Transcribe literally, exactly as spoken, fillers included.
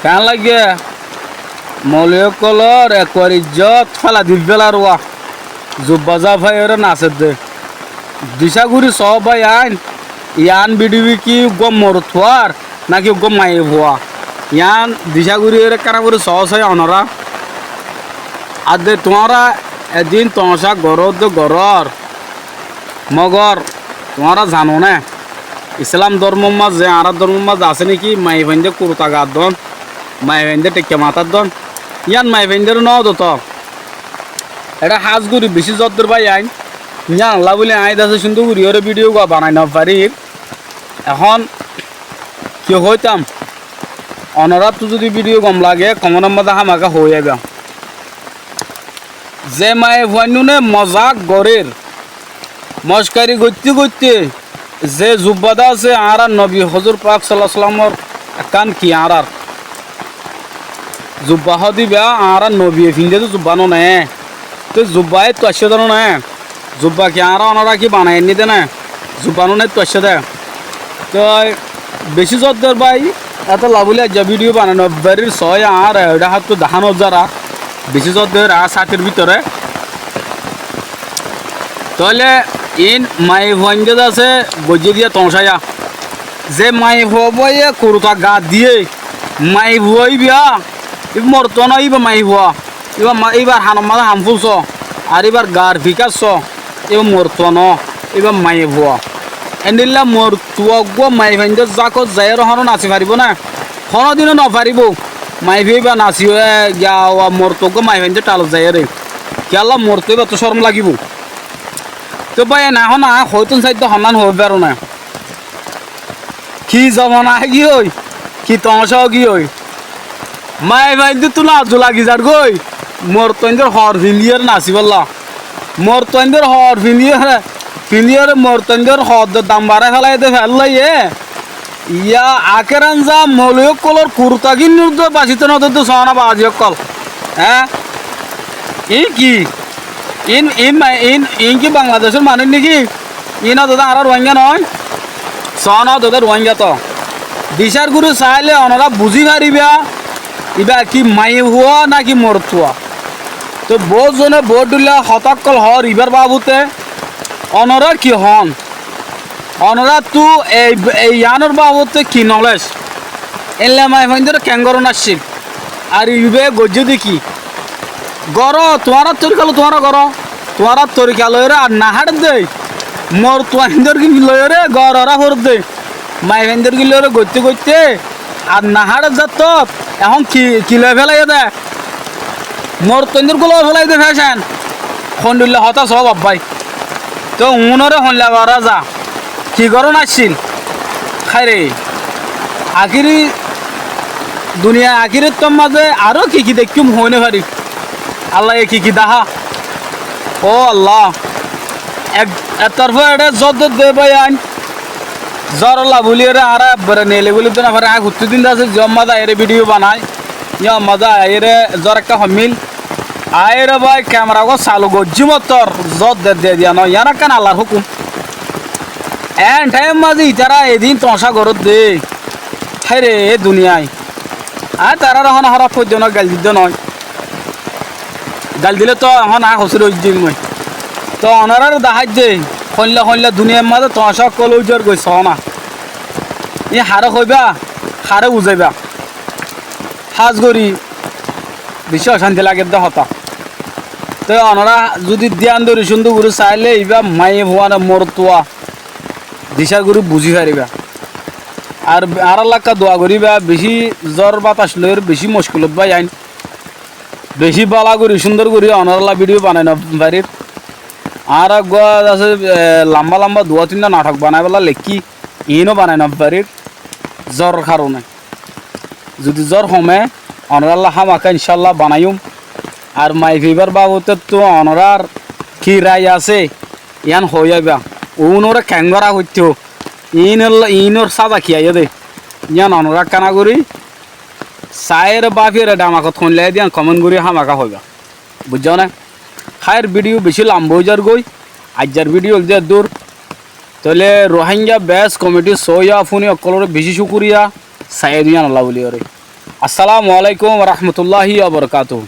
Keén lagé? Moloi ókkolór ekkuar ijjot félai di félar uwá. Zubba zafai óre nasedde. Dicá gorí soó bái ain, yián bidhibi ki uggúa morotfuar náki uggúa maiyafua? Yián dicá gorí óre ekkána gorí soó sai onorá. Ar de tuáñra edin tomacá goródde gorór. Mogor tuáñra zano né, Islam dórmor mazé, añárár dórmor mazé asé néki maiyafuaindé kuruta gaddón, maiyafuaindé theikka matádón? Yían maiyafuaindóre nóodoto. Eçé hás gorí bicí zóddor bái ain, yíanollá bóli aññí dase cúndor gorí óre bídhiyo gua banai nofarír. Ehón ki hoitám, onoráttu zudi bídhiyo gom lage, komenor mazé hámaka hoói aibá. Ze maiyafuainnúne mozak gorér, mockari goitté goitté, ze zubba de asé, añárár nobi hozur pak sallallahu alaihi wasallamor ekkán ki añárár zubba hoó de íba, añárár nobiye findé de zubba noné. Te zubba éttu aiccé de noné. Zubba ki añára onorá ki banai ainní de né? Zubba noné éttu aiccé de. Toi bicí zóddor bái, étolla bóli aijja bídhiyo banai nofarír, soó añár eçé háttu dahá nozar, bicí zóddor añár sátir bútore. Tóile iín maiyafuaindé de asé goijjé diya tomacá. Ze maiyafua báiye kuruta gaa diyé, maiyafua íba, íba morotfua noó, íba maiyafua. Íba ma-, íbar hanor mazé hanfúl soó, ar íbar gaar fikár soó, íba morotfua noó, íba maiyafua. Endilla morotfua uggúa maiyafuaindór zákot zaiyóre honó nasi faribóu né? Honódinó nofaribóu. Maiyafua íba nasi, e, giya uwa morotfua uggúa maiyafuaindór thalot zaiyóre. Kiyólla morotfua íbattú córom lagibóu. Te bái, en ehón aññí hoitún saidde honnán hoói faró né. Ki zomana aigiyói, ki tomacá óigiyói. Maiyafuaindóttu lazu lagi zargói, morotfuaindór hoor findíyore nasibólla. Morotfuaindór hoor findíyore, findíyore morotfuaindór hoor dor dam barái félaiyé dé félaiyé. Yá akéran za moloi ókkolór kuruta gínnur dé basitó nodér dé soóna bazi ókkol. Eé? Iín ki? Iín, iín ma-, iín, iín ki Bangladecór manúic néki? Iín ódde añára Ruáinga noó, soóna ódde Ruáinga toó. Bicár gorí saáile onorá buzí faribá, ibá ki maiyafua náki morotfua. Toóu boóut zone boóut dhóilla hotá ókkol hoór ibár baabute, onorá ki hoón? Onoráttu ei, ei yiánor baabute ki noléc? Eilla maiyafuaindóre keén gorón accíl? Ar ibáye goijjé dé ki? Goró, tuáñrár torika loi tuáñra goró. Tuáñrár torika loiyóre ar naháçedde. Morotfuaindór gín loiyóre goró orá foredde. Maiyafuaindór gín loiyóre goitté goitté ar naháçedde tót. Ehón ki, ki loi félaiyé dé? Morotfuaindór gúla loi félaiyé dé fécen. Hondilla hotá soó babbái. Toóu uúnoré hoilla gorá za, ki gorón accíl? Háire, akíri, duniyai akírettor mazé aró ki ki deikkúm hoói nofarí. Allaye ki ki dahá. Ó Alla, ek, ek torfó eçé zór dódde báiyain, zórolla bóliyoré añára ebbere neeli bóli dé nofarí. Aññí fottí din de asé ziyór mazé aiyóre bídhiyo banai, yían mazé aiyóre zór ekká hommíl. Aiyóre bái kemera gán salu goijjí mottor zór de, de diya noó, yián ekkán Allar hókum. Eén thaim mazé itará edin tomacá goródde. Háire, e duniyai. Aññí taráre honó hóraf hoiddé noó, gail diddé noó. Gail dilé toó ehón aññí hosúr óiddé goi. Toóu onoráre daháidde, hoilla hoilla duniyair mazé tomacá ókkol óizar goi soóna. Iín haré hoibá, haré buzaibá. Hás gorí bicí ocánti lagedde hotá. Te onorá zudi díyan dóri cúndor gorí saáile ibá maiyafua né morotfua dicá gorí buzí faribá. Ar añárálla ekká dua goríba, bicí zór batac loiyóre bicí mockilot báiyain. Bicí bála gorí cúndor gorí onorálla bídhiyo banai nofarír. Añára eggúa asé, e, lambá lambá duwá tinnúa nothok banaibólla leikkí, iíno banai nofarír zóror hárone. Zudi zór home, onorálla hámaka incálla banaiyúm. Ar maiyafuaibár baabute ttú onorár ki rai asé, yían hoói aibá. Uúnoré keéngora hoittóu, iínolla, iínor sáza ki aiyé dé, yían onorá ekkána gorí saáiyoré báfiyoré dhamakot hoóin laiyé dé yían komen gorí hámaka hoibá. Buijjó né? Háir bídhiyo bicí lamba óizar goi, aijjar bídhiyo óilde eddúr. Tóile Ruáinga bes komitir soóiya fúni ókkolóre bicí cúkuriya, saiyé dé yíanolla bóliyoré. Assalamu alaikum warahmatulláhi wabarakátuhu.